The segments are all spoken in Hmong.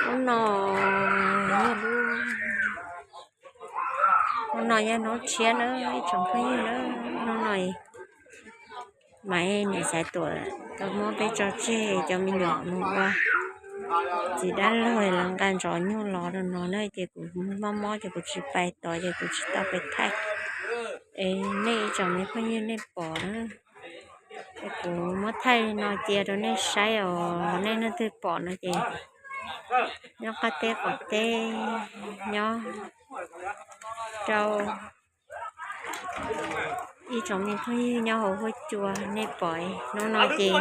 Hnub no yog lub, hnub no yog hnub tshiab na ib tsoom phooj ywg na. Hnub no mas niam Xaiv Tuam tau muab peb tso tseg cov me nyuam mus ua txiv dab laug los nqa ntsos nyuj los rau no na, ces kuv mob mob ces kuv tsis pais tod ces kuv tsis tau pais thaij. Es nej ib tsoom me phooj ywg nej pom na, es kuv muab thaij li no cia rau nej saib os, nej leej twg pom no ces nyob qab teb qaum teb, nyob rau ib tsoom me phooj ywg nyob hauv huab cua nej pom, hnub no ces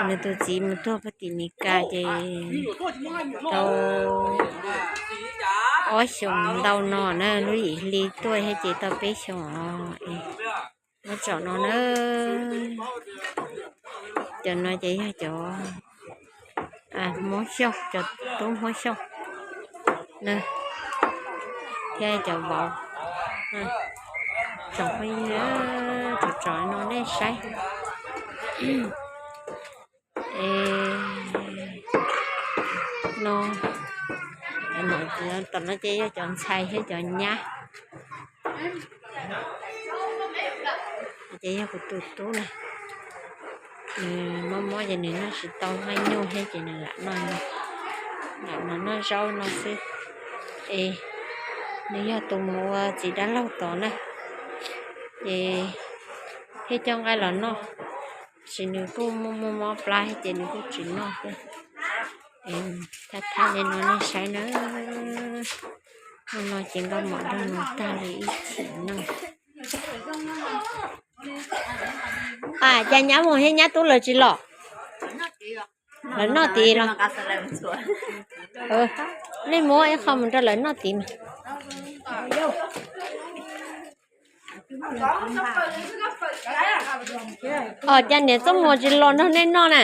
nws tus txiv mus tuag puag tim Mes Kas ces tau ob xyoos ntau no na, lub Yim Hli tuaj thiab ces tau peb xyoos os. Muab tsom no na, cov no ces yog cov Hmoob Xyooj, cov tub Hmoob Xyooj na, thiab cov vauv. Tsoom phooj ywg, tsom tsom no nej saib. No, tom no ces yog cov ntxhais thiab cov nyab. Ces yog kuv tus tub na, nws mob mob ces nws noj tsis tau maj nyuj thiab ces nws lam noj, lam noj zaub no xwb. Es nws yog tus mus ua txiv dab laug tod na, ces thiaj coj nqaij los noj, tab sis nws kuj muaj muaj mob plab ces nws kuj tsis noj thiab. Thaj thaj li no nej saib na, hnub no ces nkauj mom nrog nws tag li ib chim no. Cas nyab mus thiab nyab tub lawv tsis los? Lawv noj tid los? Nej muab ib qho mus rau lawv noj tid mas. Os, cas niam Txooj Muas tsis los nrog nej noj na?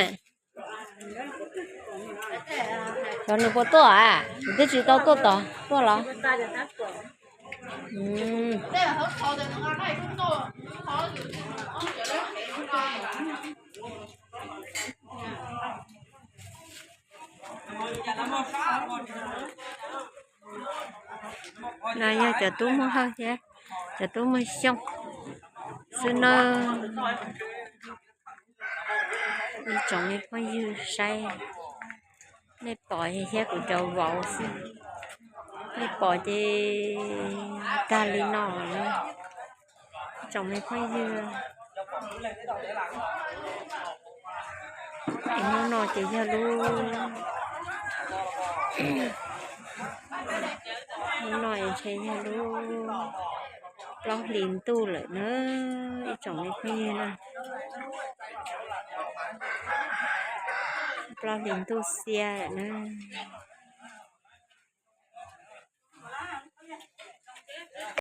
Cov nws puas tuaj a? Nws twb tsis tau tuaj tod tuaj los? No yog cov tub Muaj Hawj thiab cov tub Muaj Xyooj xwb na. Ib tsoom me phooj ywg saib, nej pom thiab kuv cov vauv xwb, nej pom ces tag li no. Ib tsoom me phooj ywg, hnub no ces yog lub, hnub no ntshe yog lub plaub hlis ntuj lawm na, ib tsoom me phooj ywg na. Plaub hlis ntuj xiab lawm na.